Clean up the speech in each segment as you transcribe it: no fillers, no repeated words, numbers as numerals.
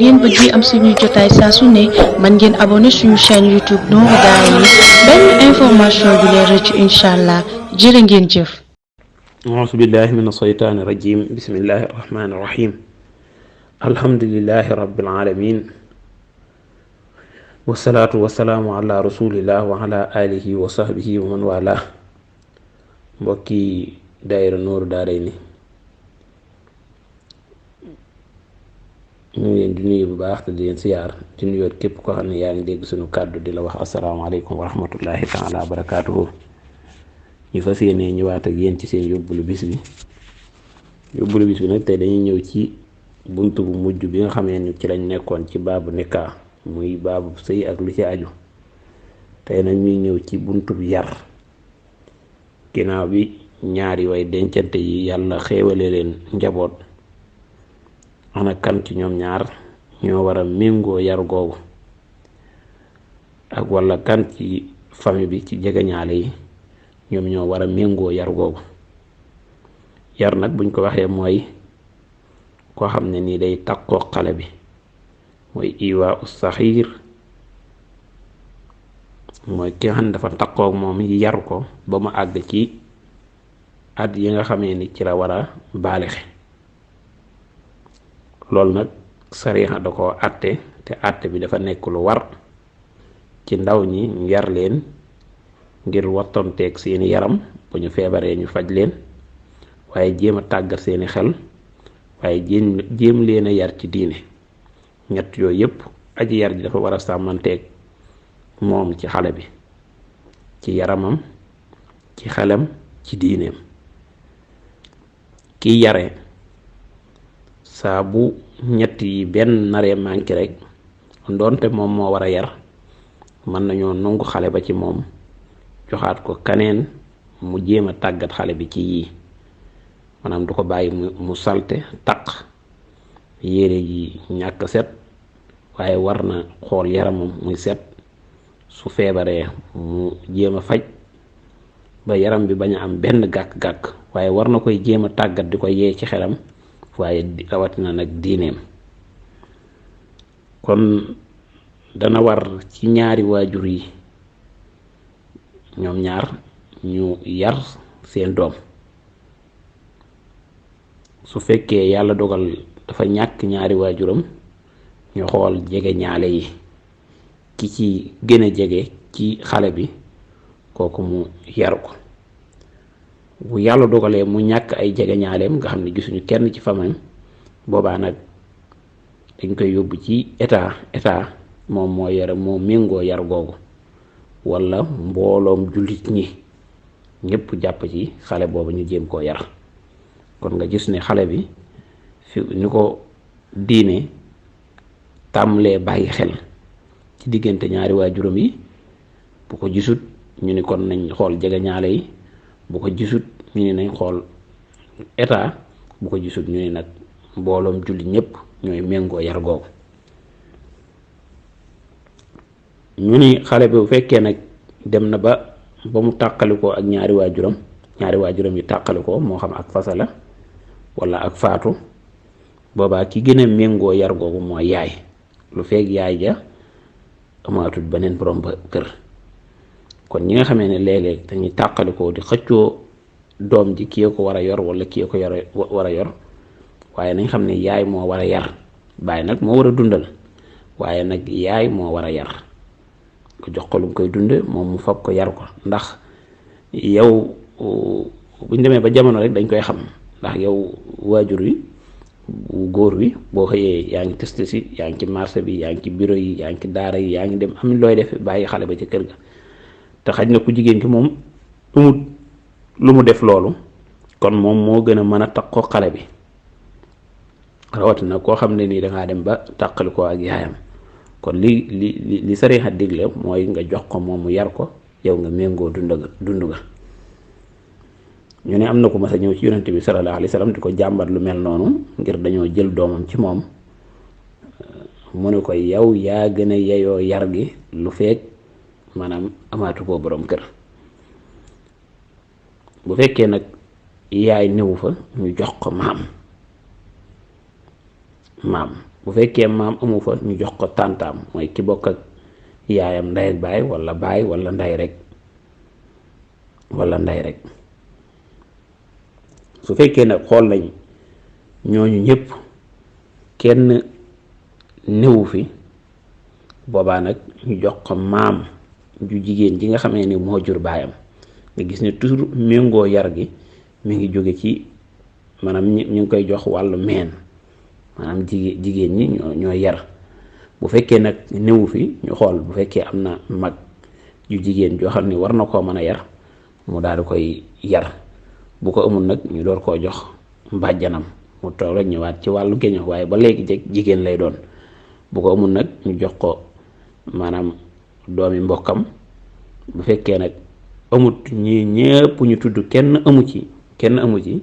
ngeen bëggee am suñuy jotaay saa su ne mën ngeen abonné suñu chaîne YouTube Nourou Darayni benn information du leen rëcc incha allah jërë ngeen jëf. auzu billahi min ashaytaani rajim bismillahi rahmaani rahim alhamdulillahi rabbil alamin wasalaatu wasalaamu ala rasulillah wa ala alihi wa sahbihi wa man wala. mbokki daayira Nourou Darayni ñu ngi leen di nuyu bu baax te di leen siyaar di nuyoot képp koo xam ne yaa ngi dégg suñu kàddu di la wax asalaamaaleykum wa rahmatullahi taala wa barakaatuhu. ñu fas yéene ñëwaat ak yéen ci seen yóbbulu bis bi nag tey dañuy ñëw ci bunt bu mujj bi nga xamee ni ci lañ nekkoon ci baabu nikah muy baabu sëy ak lu ci aju. tey nag ñuy ñëw ci buntu bu yar ginnaaw bi ñaari way dencante yi yàlla xéewale leen njaboot ana kan ci ñoom ñaar ñoo war a méngoo yar googu ak walla kan ci famille bi ci jegeñaale yi ñoom ñoo war a méngoo yar googu. yar nag buñ ko waxee mooy koo xam ne nii day takkoo xale bi mooy iwaa u saxiir mooy ki nga xam ne dafa takkook moom yar ko ba mu àgg ci at yi nga xamee ni ci la war a baalexe. loolu nag sariya da ko àtte te àtte bi dafa nekk lu war ci ndaw ñi ñu yar leen ngir wattonteeg seeni yaram bu ñu feebaree ñu faj leen waaye jéem a tàggat seeni xel waaye jéem leen a yar ci diine. ñett yooyu yépp aji yar ji dafa war a sàmmanteeg moom ci xale bi ci yaramam ci xelam ci diineem. kiy yare saa bu ñett yi benn naree manqué rek doonte moom moo war a yar mën nañoo nangu xale ba ci moom joxaat ko kaneen mu jéem a tàggat xale bi ci yii maanaam du ko bàyyi mu salte taq yére yi ñàkk set waaye war na xool yaramam muy set su feebaree mu jéem a faj ba yaram bi bañ a am benn gàkk-gàkk waaye war na koy jéem a tàggat di ko yee ci xelam waaye rawatina nag diineem. kon dana war ci ñaari waajur yi ñoom ñaar ñu yar seen doom. su fekkee yàlla dogal dafa ñàkk ñaari waajuram ñu xool jege ñaale yi ki ci gën a jege ci xale bi kooku mu yar ko. bu yàlla dogalee mu ñàkk ay jege ñaaleem nga xam ne gisuñu kenn ci famille boobaa nag dañ koy yóbbu ci état moom moo yara moo méngoo yar googu walla mbooloom jullit ñi ñépp jàpp ci xale boobu ñu jéem koo yar. kon nga gis ne xale bi fi ni ko diine tàmlee bàyyi xel ci diggante ñaari waajuram yi bu ko gisut ñu ni kon nañ xool jege ñaale yi bu ko gisut ñu ni nañ xool état bu ko gisut ñu ni nag mbooloom julli ñépp ñooy méngoo yar googu. ñu ni xale bi bu fekkee nag dem na ba mu tàqalikoo ak ñaari waajuram yi tàqalikoo moo xam ak fasa la walla ak faatu boobaa ki gën a méngoo yar googu mooy yaay lu feeg yaay ja amaatut beneen borom ba kër. kon ñi nga xamee ne léeg-léeg dañuy tàqalikoo di xëccoo doom ji kii ko war a yor walla kii ko war a yor waaye nañ xam ne yaay moo war a yar baay nag moo war a dundal waaye nag yaay moo war a yar ko jox ko lu mu koy dunde moom mu fab ko yar ko. ndax yow buñ demee ba jamono rek dañ koy xam ndax yow waajur wi bu góor wi boo xëyee yaa ngi test si yaa ngi ci marché bi yaa ngi ci bureau yi yaa ngi ci daara yi yaa ngi dem am looy def bàyyi xale ba ci kër ga te xaj na ku jigéen ki moom lu mu def loolu kon moom moo gën a mën a takkoo xale bi rawatina koo xam ne nii dangaa dem ba tàqali ko ak yaayam. kon li sariya digle mooy nga jox ko moom mu yar ko yow nga méngoo dund ga. ñu ne am na ko mas a ñëw ci yonent bi sallallahu alayhi wa sallam di ko jàmbat lu mel noonu ngir dañoo jël doomam ci moom mu ne ko yow yaa gën a yeyoo yar gi lu feek maanaam amaatu koo borom kër. bu fekkee nag yaay newu fa ñu jox ko maam bu fekkee maam amu fa ñu jox ko tàntaam mooy ki bokk ak yaayam ndey ak baay wala ndey rek su fekkee nag xool nañ ñooñu ñëpp kenn newu fi boobaa nag ñu jox ko maam ju jigéen ji nga xamee ni moo jur baayam nga gis ne toujours méngoo yar gi mi ngi jóge ci maanaam ñu ngi koy jox wàllu meen maanaam jigéen ñi ñoo yar. bu fekkee nag newu fi ñu xool bu fekkee am na mag ju jigéen joo xam ne war na koo mën a yar mu daal di koy yar bu ko amul nag ñu door koo jox mbàjjanam mu toog rek ñëwaat ci wàllu géño waaye ba léegi jigéen lay doon. bu ko amul nag ñu jox ko maanaam doomi mbokkam bu fekkee nag amut ñi ñëpp ñu tudd kenn amu ci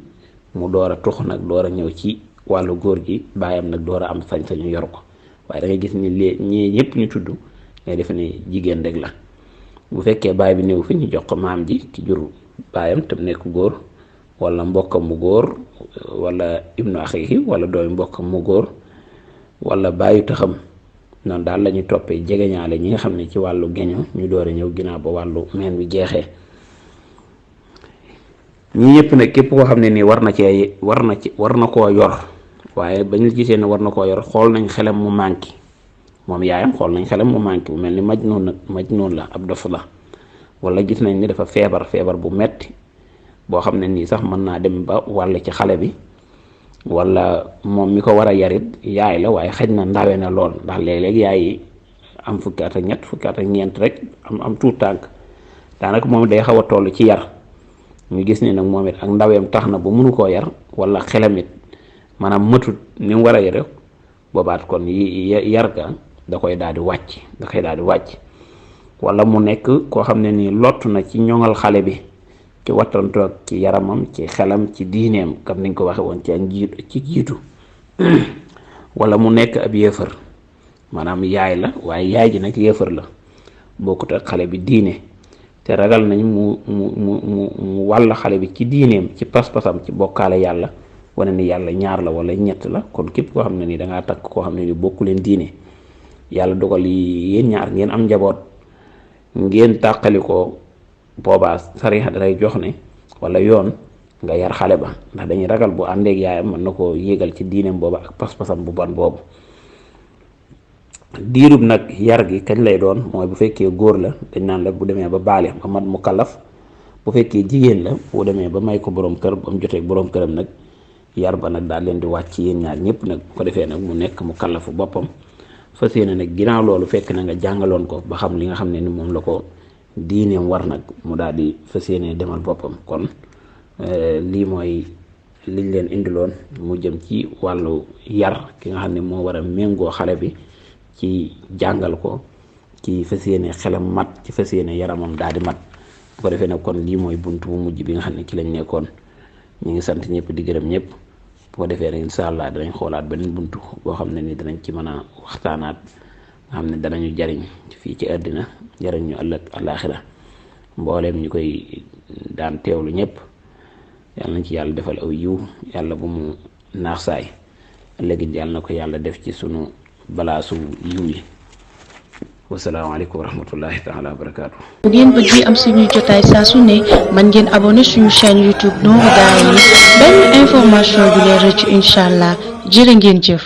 mu door a tux nag door a ñëw ci wàllu góor gi baayam nag door a am sañ-sañu yor ko waaye da ngay gis ni ñii ñëpp ñu tudd ngay defe ne jigéen rek la. bu fekkee baay bi néew fi ñu jox ko maam ji ki jur baayam te nekk góor wala mbokkam mu góor wala ibnu axihi wala doomi mbokkam mu góor wala bàyyi taxam noonu daal la ñuy toppee jegeñaale ñi nga xam ne ci wàllu geño ñu door a ñëw ginnaaw ba wàllu meen bi jeexee. ñii yëpp nag képp koo xam ne nii war na koo yor waaye ba ñu gisee ne war na koo yor xool nañ xelam mu manqué moom yaayam xool nañ xelam mu manqué bu mel ni majnuun la ab dof la wala gis nañ ni dafa feebar bu metti boo xam ne nii sax mën naa dem ba wàll ci xale bi. wala moom mi ko war a yarit yaay la waaye xëj na ndawe na lool ndax léeg-léeg yaay yi am fukki at ak ñeent rek am tuut tànk daanaka moom day xaw a toll ci yar ñu gis ni nag moom it ak ndaweem tax na ba mënu koo yar wala xelam it maanaam matut ni mu war a yare boobaat kon yar ga da koy daal di wàcc wala mu nekk koo xam ne nii lott na ci ñoŋal xale bi ci wattantoog ci yaramam ci xelam ci diineem comme niñ ko waxe woon ci jiitu wala mu nekk ab yéefar maanaam yaay la waaye yaay ji nag yéefar la bokkut ak xale bi diine te ragal nañ mu wàll xale bi ci diineem ci pas-pasam ci bokkaale yàlla wane ni yàlla ñaar la wala ñett la kon képp koo xam ne ni dangaa takk koo xam ne ni bokku leen diine yàlla dogal yi yéen ñaar ngeen am njaboot ngeen tàqali ko boobaa sariya dalay jox ne wala yoon nga yar xale ba ndax dañuy ragal bu àndeeg yaayam mën na koo yéegal ci diineem booba ak pas-pasam bu bon boobu. diirub nag yar gi kañ lay doon mooy bu fekkee góor la dañ naan la bu demee ba baale ba mat mu kallaf bu fekkee jigéen la bu demee ba may ko borom kër ba mu jotee borom këram nag yar ba nag daal leen di wàcc yéen ñaar ñëpp nag bu ko defee nag mu nekk mu kallafu boppam fas yéene nag ginnaaw loolu fekk na nga jàngaloon ko ba xam li nga xam ne ni moom la ko diineem war nag mu daal di fas yéene demal boppam. kon lii mooy liñ leen indiloon mu jëm ci wàllu yar ki nga xam ne moo war a méngoo xale bi ci jàngal ko ci fas yéene xelam mat ci fas yéene yaramam daal di mat bu ko defee nag kon lii mooy bunt bu mujj bi nga xam ne ci lañ nekkoon. ñu ngi sant ñëpp di gërëm ñëpp bu ko defee nag incha allah danañ xoolaat beneen buntu boo xam ne ni danañ ci mën a waxtaanaat nga xam ne danañu jariñ fii ci àddina jariñ ñu ëllëg àllaaxira mbooleem ñu koy daan teewlu ñëpp yàlla nañ ci yàlla defal aw yiw yàlla bu mu naax saay ëllëg yàlla na ko yàlla def ci sunu balaasu yiw yi. wasalaamaaleykum wa rahmatullahi taala wa barakaatu. bu ngeen bëggee am suñuy jotaay saa su ne man ngeen abonné suñu chaîne YouTube Nourou Darayni benn information du leen rëcc incha allah jërë ngeen jëf.